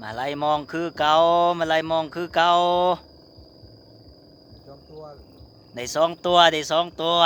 ມາໄລ່ມອງຄືເກົ່າ ມາໄລ່ມອງຄືເກົ່າ. ໄດ້ສອງຕົວ ໄດ້ສອງຕົວ ໄດ້ສອງຕົວ.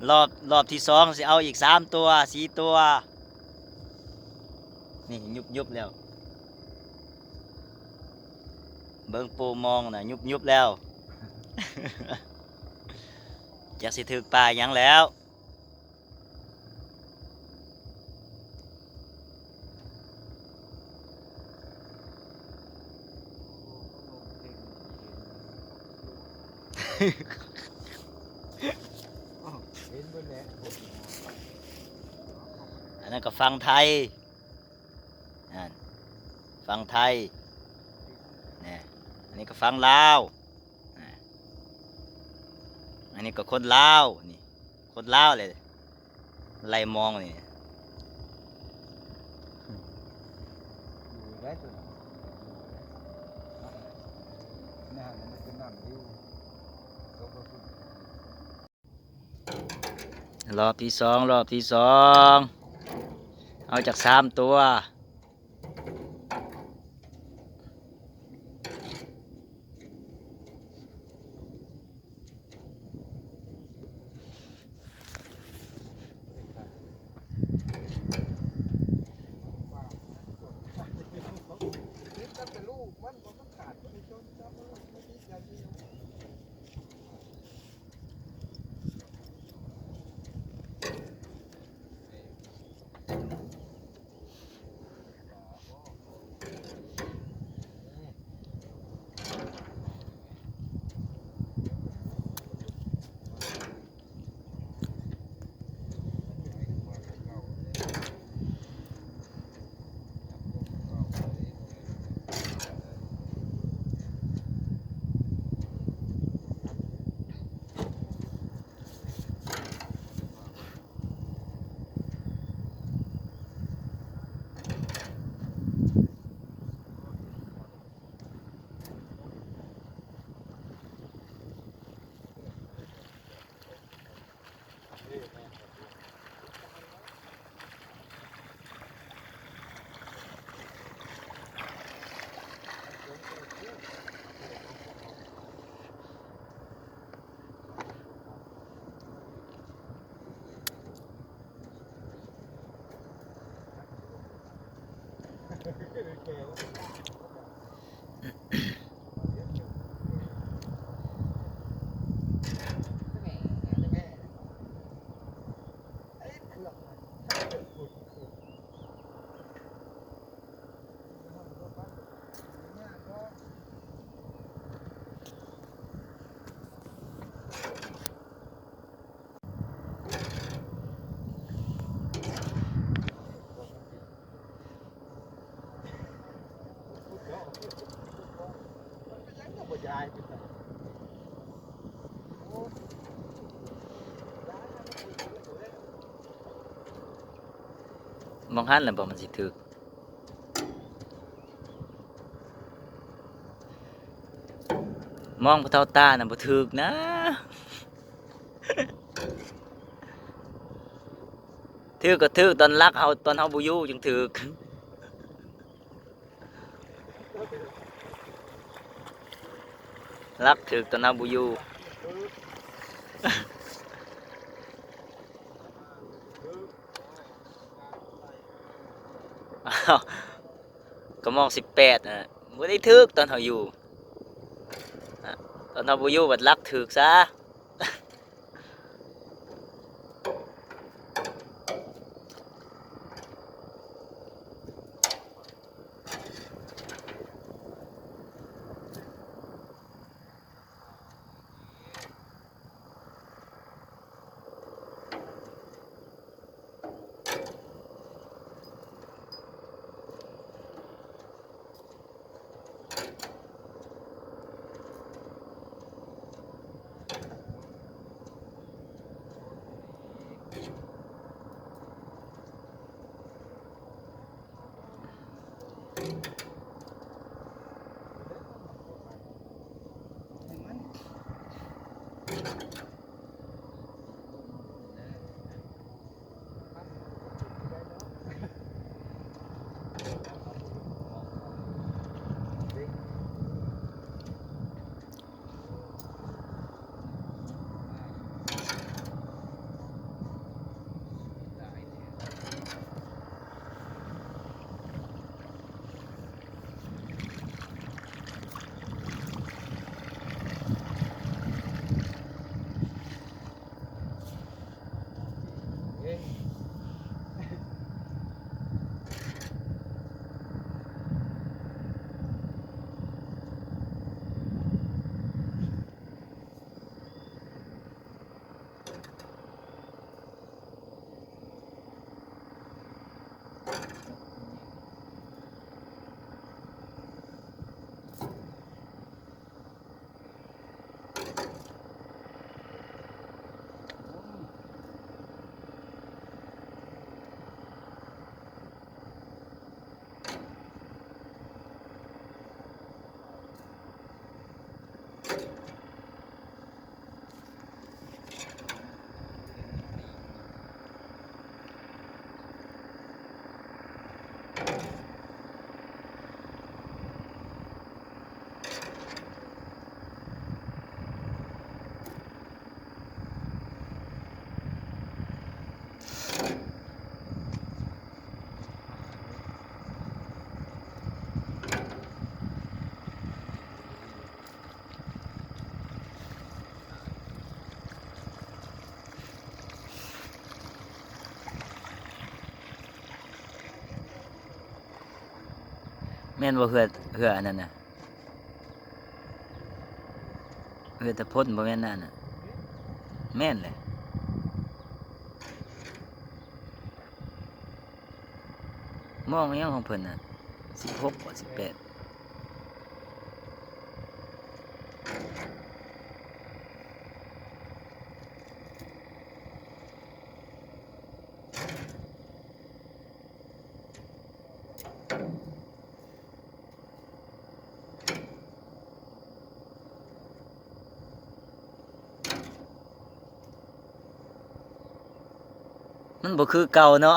ລອບ ລອບທີສອງຊິເອົາອີກສາມຕົວ ສີ່ຕົວ. ນີ້ຍຸບໆແລ້ວ ເບິ່ງໂປມອງນະ ຍຸບໆແລ້ວ. ຈັກຊິຖືກປາຫຍັງແລ້ວ. ເຫັນເບິດແລ້ວ ອັນນັ້ນກໍຝັ່ງໄທ ນັ້ນ ຝັ່ງໄທ ແນ່ ອັນນີ້ກໍຝັ່ງລາວ ແນ່ ອັນນີ້ກໍຄົນລາວ ນີ້ ຄົນລາວເລີຍ ໄລ່ມອງນີ້ ຢູ່ໄດ້ຕົວນີ້ ຢູ່ໄດ້ ໃນຫັ້ນມັນເປັນນ້ຳຢູ່ ຕົກໄປພຸ້ນ. ລອບທີສອງ ລອບທີສອງ ເອົາຈັກສາມຕົວ. ມອງຫັ້ນແຫຼະບໍ່ ມັນຊິຖືກ ມອງບໍ່ເທົ່າຕານະ ບໍ່ຖືກນະ. ຖືກກໍຖືກຕອນຫຼັກເຮົາ ຕອນເຮົາບໍ່ຢູ່ຈຶ່ງຖືກ. ຫຼັກຖືກຕອນເຮົາບໍ່ຢູ່. ອ້າວ ກໍມອງສິບແປດນະ ບໍ່ໄດ້ຖືກຕອນເຮົາຢູ່ ຕອນເຮົາບໍ່ຢູ່ບັດຫຼັກຖືກຊະ. ແມ່ນບໍ່ ເຮືອ ເຮືອອັນນັ້ນນະ ເຮືອຕາພົນບໍ່ແມ່ນນະ ອັນນັ້ນນະ ແມ່ນແຫຼະ ມອງອີ່ຫຍັງຂອງເພິ່ນນະ ສິບຫົກບໍ່ ສິບແປດ. ມັນບໍ່ຄືເກົ່າເນາະ.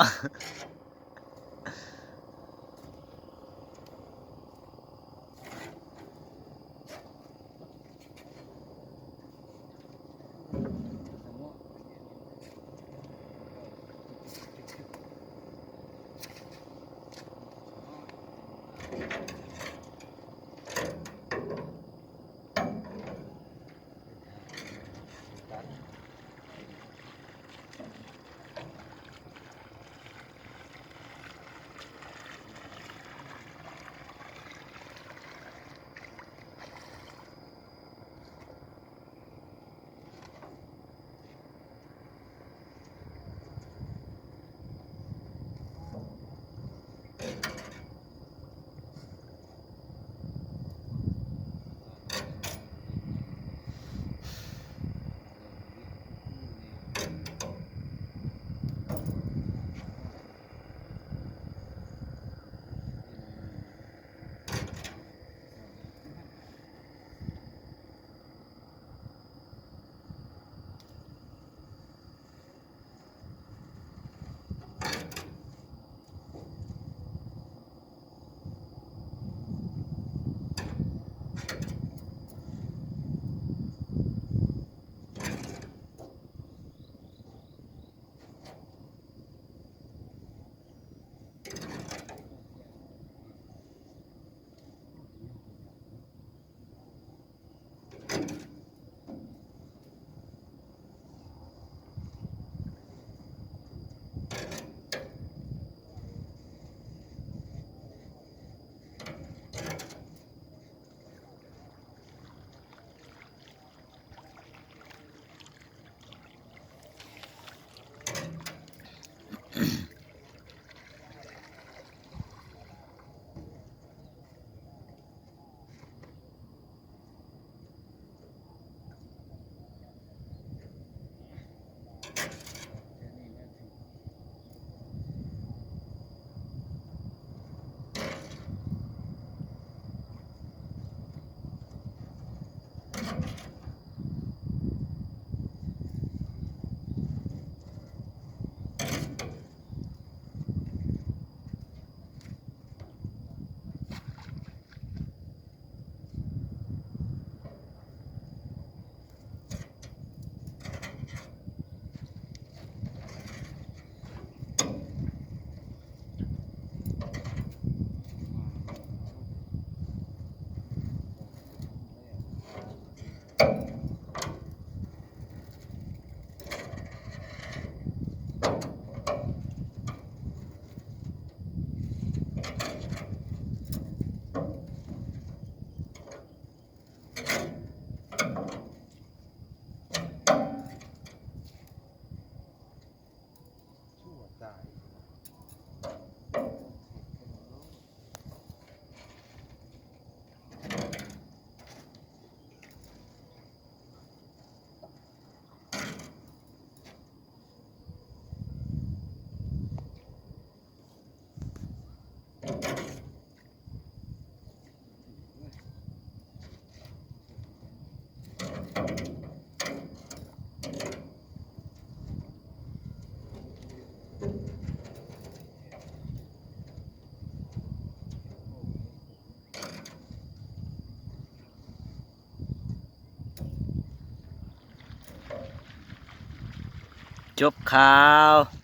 ຈົບຂ່າວ.